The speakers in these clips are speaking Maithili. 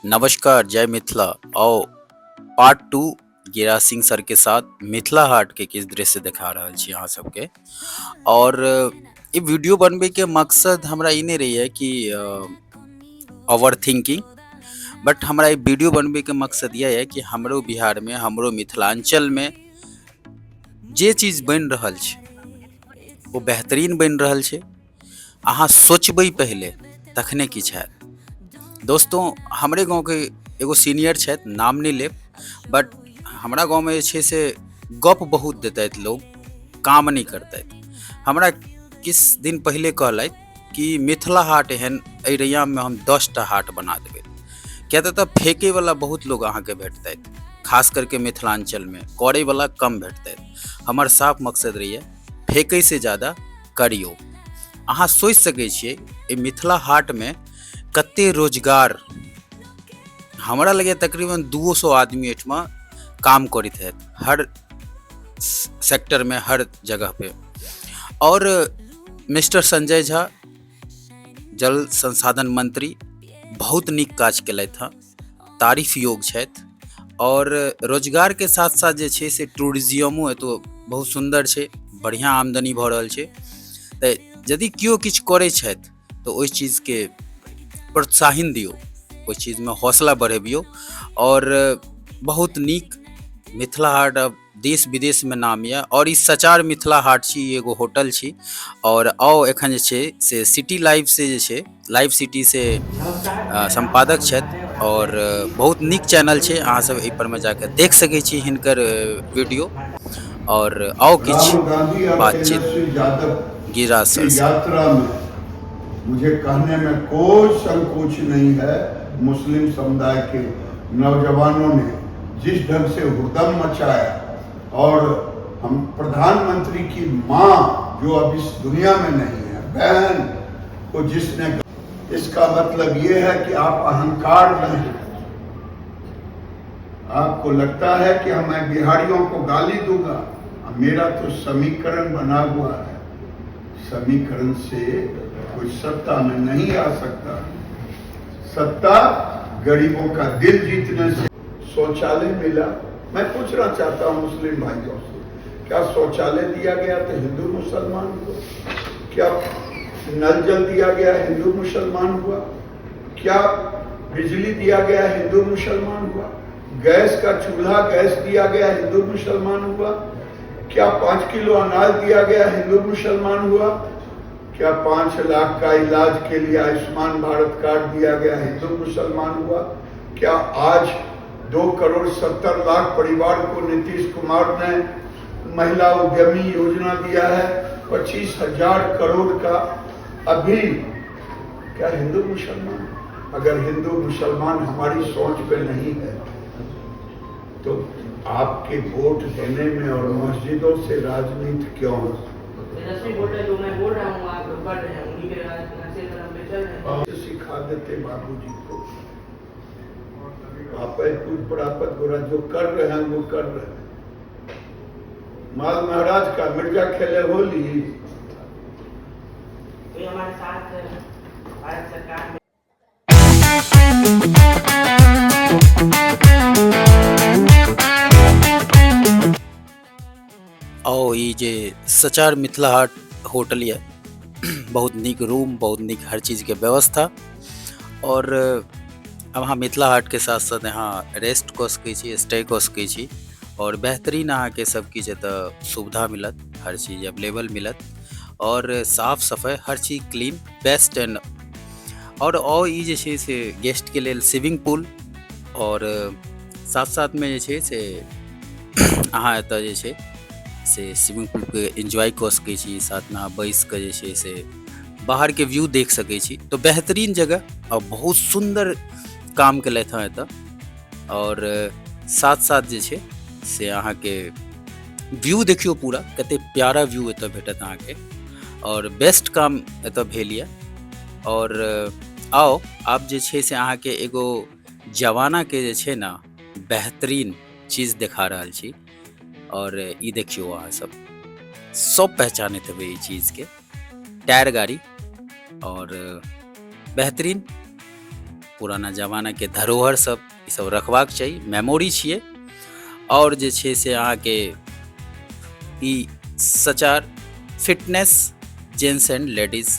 नमस्कार, जय मिथिला। आओ पार्ट 2 गिरिराज सिंह सर के साथ मिथिला हाट के किछु दृश्य देखा रहल छी अहाँ सबके। और ई वीडियो बनबे के मकसद हमरा ई नहीं रही है कि ओवर थिंकिंग, बट हमरा ई वीडियो बनबे के मकसद यह है कि हमरो बिहार में, हमरो मिथिलांचल में जे चीज बनि रहल छै ओ बेहतरीन बनि रहल छै। अहाँ सोचबै पहिले तखने किछु हैत। दोस्तों, हमरे गाँवके एगो सीनियर छथि, नाम नहि लेब, बट हमरा गाँवमे जे छै से गप बहुत देतथि लोग, काम नहि करतथि। हमरा किछु दिन पहिले कहलथि कि मिथिला हाट एहन एहि रैयाममे हम 10टा हाट बना देबै। किया तऽ एतऽ फेकैवला बहुत लोग अहाँके भेटतथि, खास करके मिथिलाञ्चलमे करैवला कम भेटतथि। हमर साफ मकसद रहैए फेकैसँ ज्यादा करियौ। अहाँ सोचि सकै छियै एहि मिथिला हाटमे कते रोजगार, हमरा लगैए तकरीबन 200 आदमी एहिठमा काम करैत हैत, हर सेक्टरमे, हर जगह पे। और मिस्टर संजय झा, जल संसाधन मंत्री, बहुत नीक काज केलथि हँ, तारीफ योग छथि। आओर रोजगारके साथ साथ जे छै से टूरिज्मो एतऽ बहुत सुन्दर छै, बढ़िआँ आमदनी भऽ रहल छै। तऽ यदि केओ किछु करै छथि तऽ ओहि चीजके प्रोत्साहन दियौ, ओहि चीजमे हौसला बढ़बियौ। आओर बहुत नीक मिथिला हाट आब देश विदेशमे नाम यऽ। आओर ई सचार मिथिला हाट छी, ई एगो होटल छी। आओर आउ एखन जे छै से सिटी लाइव से जे छै, लाइव सिटी से सम्पादक छथि और बहुत नीक चैनल छै, अहाँ सब एहि पर मे जाके देख सकै छी हिनकर वीडियो। और आउ किछु राहुल गांधी और बातचीत तेजस्वी यादव गिरिराज सर की से। यात्रा में मुझे कहने में कोई संकोच नहीं है, मुस्लिम समुदाय के नौजवानों ने जिस ढंग से हुड़दंग मचाया और हम प्रधानमंत्री की माँ जो अब इस दुनिया में नहीं है, बहन को जिसने, इसका मतलब ये है कि आप अहंकार में हैं। आपको लगता है कि मैं बिहारियों को गाली दूंगा, मेरा तो समीकरण बना हुआ है, समीकरण से कोई सत्ता में नहीं आ सकता। सत्ता गरीबों का दिल जीतने से। शौचालय मिला, मैं पूछना चाहता हूं मुस्लिम भाइयों से, क्या शौचालय दिया गया तो हिंदू मुसलमान को? क्या नल जल दिया गया हिंदू मुसलमान हुआ? क्या बिजली दिया गया हिंदू मुसलमान हुआ? गैस का चूल्हा गैस दिया गया हिंदू मुसलमान हुआ? क्या 5 किलो अनाज दिया गया हिंदू मुसलमान हुआ? क्या 5 लाख का इलाज के लिए आयुष्मान भारत कार्ड दिया गया हिंदू मुसलमान हुआ? क्या आज 2 करोड़ 70 लाख परिवार को नीतीश कुमार ने महिला उद्यमी योजना दिया है 25,000 करोड़ का, अभी क्या हिंदू मुसलमान? अगर हिंदू मुसलमान हमारी सोच पे नहीं है तो आपके वोट देने में और मस्जिदों से राजनीति क्यों? तेजस्वी बोल रहे, जो मैं बोल रहा हूँ आप कर रहे हैं, उन्हीं के नशे कदम पे चल रहे हैं। सिखा देते बाबूजी को, आप परापत गोरा जो कर रहे हैं वो कर रहे हैं। माल महाराज का मिर्जा खेले होली। तो ये हमारे साथ है भारत सरकार में। आओ ई जे सचार मिथिला हाट होटल यऽ, बहुत नीक रूम, बहुत नीक हर चीजके व्यवस्था। और अब अहाँ मिथिला हाटके साथ साथ यहाँ रेस्ट कऽ सकै छी, स्टे कऽ सकै छी और बेहतरीन अहाँके सब किछु एतऽ सुविधा मिलत, हर चीज अवेलेबल मिलत और साफ सफाइ हर चीज क्लीन बेस्ट एंड। और ई जे छै से गेस्टके लेल स्विमिंग पूल और साथ साथमे जे छै से अहाँ एतऽ जे छै से स्विमिंग पूलके एन्जॉय कऽ सकै छी, साथमे अहाँ बैस कऽ जे छै से बाहरके व्यू देख सकै छी। तऽ बेहतरीन जगह आओर बहुत सुन्दर काम केलथि हँ एतऽ। और साथ साथ जे छै से अहाँके व्यू देखियौ पूरा, कते प्यारा व्यू एतऽ भेटत अहाँके और बेस्ट काम एतऽ भेल यऽ। और आउ आब जे छै से अहाँके एगो जमानाके जे छै ने बेहतरीन चीज देखा रहल छी। और ई देखियौ अहाँ सब सब पहचानैत हेबै ई चीजके, टायर गाड़ी और बेहतरीन। पुराना जमानाके धरोहर सब ई सब रखबाक चाही, मेमोरी छियै। आओर जे छै से अहाँके ई सचार फिटनेस जेंट्स एंड लेडीज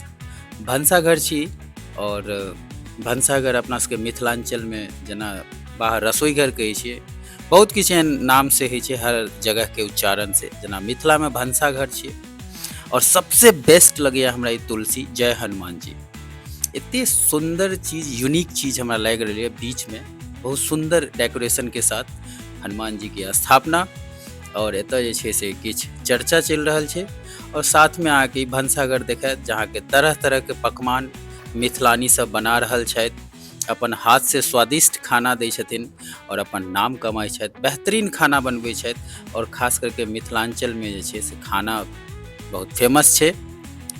भनसाघर छी। आओर भनसाघर अपना सबके मिथिलाञ्चलमे जेना बाहर रसोई घर कहै छियै, बहुत किछु एहन नामसँ होइ छै हर जगहके उच्चारणसँ, जेना मिथिलामे भनसाघर छियै। आओर सबसँ बेस्ट लगैए हमरा ई तुलसी, जय हनुमान जी। एते सुन्दर चीज, यूनिक चीज हमरा लागि रहल यऽ। बीचमे बहुत सुन्दर डेकोरेशनके साथ हनुमान जीके स्थापना। आओर एतऽ जे छै से किछु चर्चा चलि रहल छै। आओर साथमे अहाँके ई भनसाघर देखायत, जहाँके तरह तरहके पकवान मिथिलानी सब बना रहल छथि, अपन हाथसँ स्वादिष्ट खाना दै छथिन आओर अपन नाम कमाइ छथि, बेहतरीन खाना बनबै छथि। आओर खास करके मिथिलाञ्चलमे जे छै से खाना बहुत फेमस छै।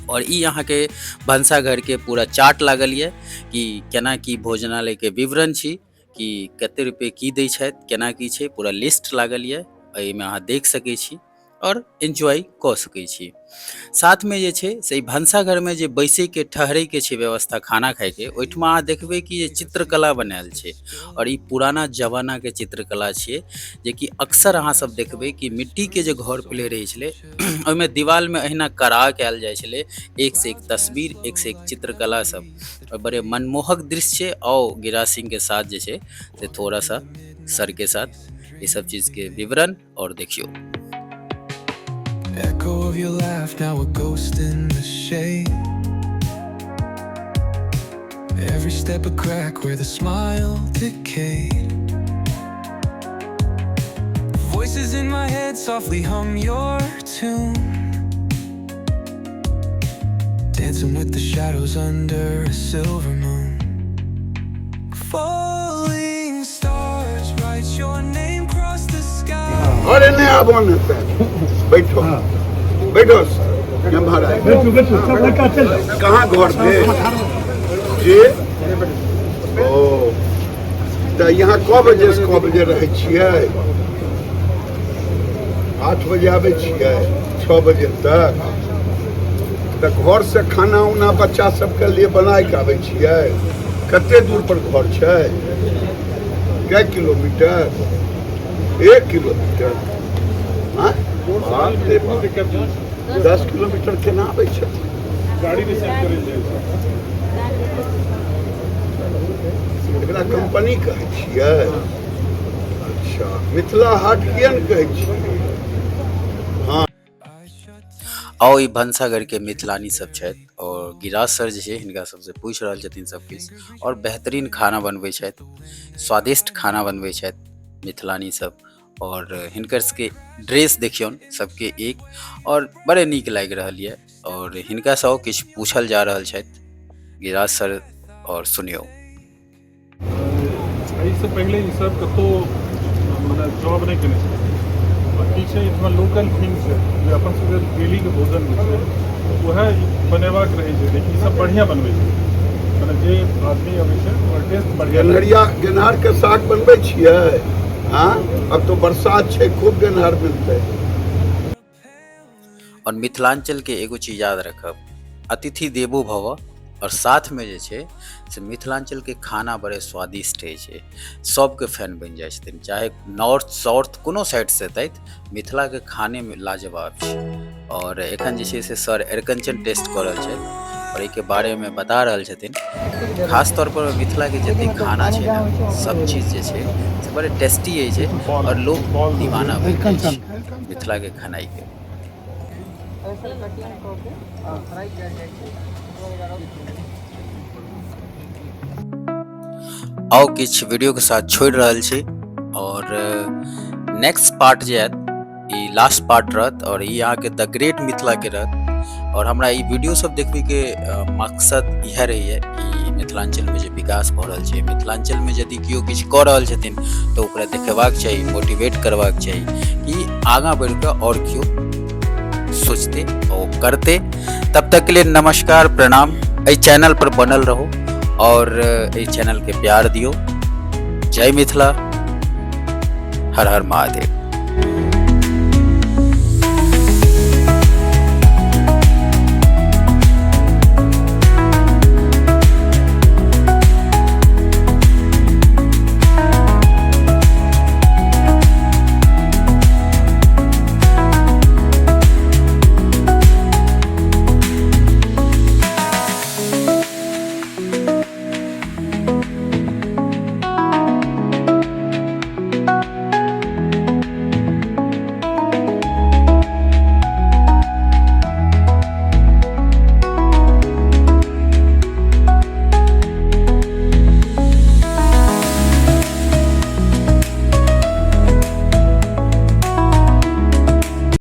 आओर ई अहाँके भनसाघरके पूरा चार्ट लागल यऽ कि केना की भोजनालयके विवरण छी, कि कते रुपये की दै छथि, केना की छै, पूरा लिस्ट लागल यऽ। एहिमे अहाँ देख सकै छी आओर एन्जॉय कऽ सकै छी। साथमे जे छै से ई भनसाघरमे जे बैसैके ठहरैके छै व्यवस्था खाना खाइके, ओहिठमा अहाँ देखबै कि जे चित्रकला बनायल छै। आओर ई पुराना जमानाके चित्रकला छियै, जेकि अक्सर अहाँ सब देखबै कि मिट्टीके जे घर पहिले रहै छलै, ओहिमे दीवालमे अहिना करा कयल जाइ छलै, एक से एक तस्वीर, एक से एक चित्रकला सब। आओर बड़े मनमोहक दृश्य छै। आओ गिरिराज सिंहके साथ जे छै से थोड़ा सा सरके साथ ई सब चीजके विवरण और देखियो। Echo of your laugh, now a ghost in the shade. Every step a crack where the smile decayed. Voices in my head softly hum your tune. Dancing with the shadows under a silver moon. Falling stars write your name across the sky. अरे नहीं, आबो ने, बैठो बैठो महाराज। बैठू बैठू, सब लड़का चल जाओ। कहाँ घर भेल जे? ओ तऽ यहाँ कऽ बजे से कऽ बजे रहै छियै? 8 बजे आबै छियै 6 बजे तक? तऽ घरसँ खाना उना बच्चा सबके लिए बनाय के आबै छियै? कते दूर पर घर छै? कै किलोमीटर? 1 किलोमीटर? आँय? बाप रे बाप, 10 किलोमीटर केना आबै छथिन? गाड़ी रिसीव करै जाइ छै। एकरा कंपनी कहै छियै? अच्छा, मिथिला हाट किया ने कहै छियै? आओ ई भनसाघरके मिथिलानी सब छथि और गिरिराज सर जे छै हिनका सबसँ पूछि रहल छथिन सब किछु। और बेहतरीन खाना बनबै छथि, स्वादिष्ट खाना बनबै छथि मिथिलानी सब। और हिनकर सबके ड्रेस देखियौन सबके एक, और बड़े नीक लागि रहल यऽ। और हिनका सँ किछु पूछल जा रहल छथि गिरिराज सर, और सुनियौ। एहिसँ पहिले ई सब कतहु मने जॉब नहि केने छलै। आ की छै, एहिठमा लोकल थिंग छै जे अपन सबके डेलीके भोजन जे छै उएह बनेबाक रहै छै, लेकिन ई सब बढ़िआँ बनबै छै, मने जे आदमी अबै छै ओकर टेस्ट बढ़िआँ। गेनहरिया, गेनहार के साग बनबै छियै? हाँ, अब तो बरसात छै, खूब गेनहार मिलतै। और मिथिलांचल के एगो चीज याद रखब, अतिथि देवो भव। और साथ में जे छै से मिथिलांचल के खाना बड़े स्वादिष्ट होइ छै, सबके फैन बनि जाइ छथिन, चाहे नॉर्थ साउथ कोनो साइड से एतथि, मिथिला के खाने में लाजवाब छै। और एखन जे छै से सर अरिकंचन टेस्ट कऽ रहल छथि और एहिके बारे में बता रहल छथिन। खास तौर पर मिथिला के जते खाना छै ने, सब चीज जे छै से बड़े टेस्टी होइ छै और लोग दीवाना बनि जाइ छै मिथिला के खेनाइ के। आओ किछु वीडियो के साथ छोड़ि रहल छी और नेक्स्ट पार्ट जे आयत ई लास्ट पार्ट रहत और ई अहाँके द ग्रेट मिथिला के रहत। और हमरा ई वीडियो सब देखबैके मकसद इएह रहैए कि मिथिलाञ्चलमे जे विकास भऽ रहल छै, मिथिलाञ्चलमे यदि केओ किछु कऽ रहल छथिन तऽ ओकरा देखेबाक चाही, मोटिवेट करबाक चाही कि आगाँ बढ़ि कऽ आओर केओ सोचते और करते। तब तक के लिए नमस्कार, प्रणाम। एहि चैनल पर बनल रहू और एहि चैनल के प्यार दियौ। जय मिथिला, हर हर महादेव।